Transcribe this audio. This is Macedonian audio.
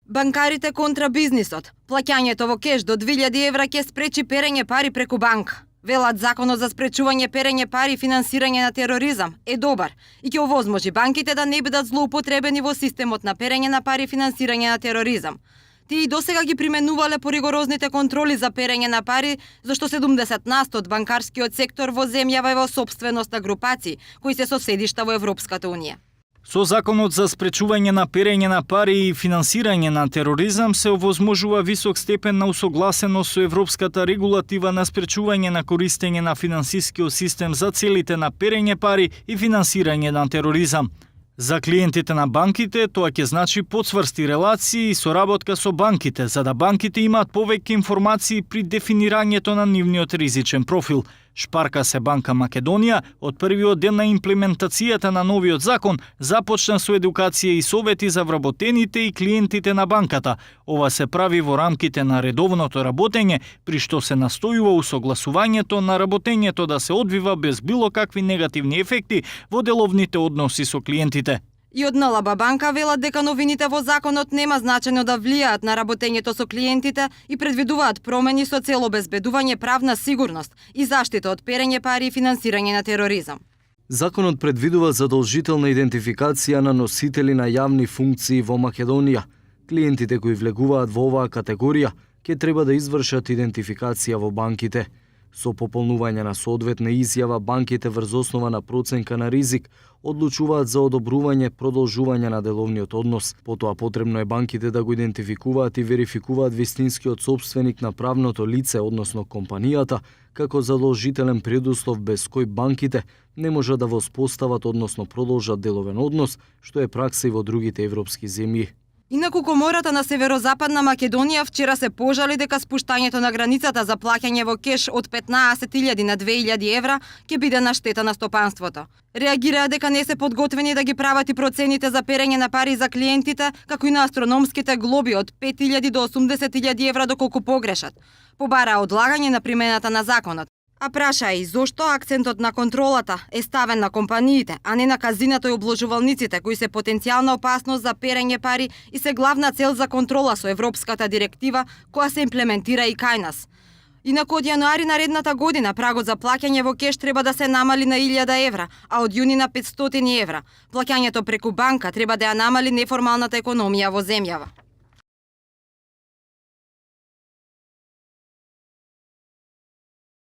Банкарите контра бизнисот. Плаќањето во кеш до 2000 евра ќе спречи перење пари преку банка. Велат законот за спречување перење пари и финансирање на тероризам е добар и ќе овозможи банките да не бидат злоупотребени во системот на перење на пари и финансирање на тероризам. Тие и досега ги применувале поригорозните контроли за перење на пари, зашто 70% од банкарскиот сектор во земјава е во сопственост на групации кои се со седишта во Европската унија. Со законот за спречување на перење на пари и финансирање на тероризам се овозможува висок степен на усогласеност со европската регулатива на спречување на користење на финансискиот систем за целите на перење пари и финансирање на тероризам. За клиентите на банките тоа ќе значи подсврсти релации и соработка со банките, за да банките имаат повеќе информации при дефинирањето на нивниот ризичен профил. Шпарка се Банка Македонија од првиот ден на имплементацијата на новиот закон започна со едукација и совети за вработените и клиентите на банката. Ова се прави во рамките на редовното работење, при што се настојува усогласувањето на работењето да се одвива без било какви негативни ефекти во деловните односи со клиентите. И од НЛБ банка велат дека новините во законот нема значајно да влијаат на работењето со клиентите и предвидуваат промени со цел обезбедување правна сигурност и заштита од перење пари и финансирање на тероризам. Законот предвидува задолжителна идентификација на носители на јавни функции во Македонија. Клиентите кои влегуваат во оваа категорија ќе треба да извршат идентификација во банките. Со пополнување на соодветна изјава, банките врз основа на проценка на ризик одлучуваат за одобрување продолжување на деловниот однос. Потоа потребно е банките да го идентификуваат и верификуваат вистинскиот сопственик на правното лице, односно компанијата, како задолжителен предуслов без кој банките не можат да воспостават, односно продолжат деловен однос, што е пракса и во другите европски земји. Инаку Комората на Северозападна Македонија вчера се пожали дека спуштањето на границата за плаќање во кеш од 15.000 на 2.000 евра ќе биде на штета на стопанството. Реагираа дека не се подготвени да ги прават и процените за перење на пари за клиентите, како и на астрономските глоби од 5.000 до 80.000 евра доколку погрешат. Побараа одлагање на примената на законот. А праша и зошто акцентот на контролата е ставен на компаниите, а не на казината и обложувалниците, кои се потенцијална опасност за перење пари и се главна цел за контрола со Европската директива, која се имплементира и кај нас. Инаку од јануари наредната година прагот за плаќање во кеш треба да се намали на 1000 евра, а од јуни на 500 евра. Плаќањето преку банка треба да ја намали неформалната економија во земјава.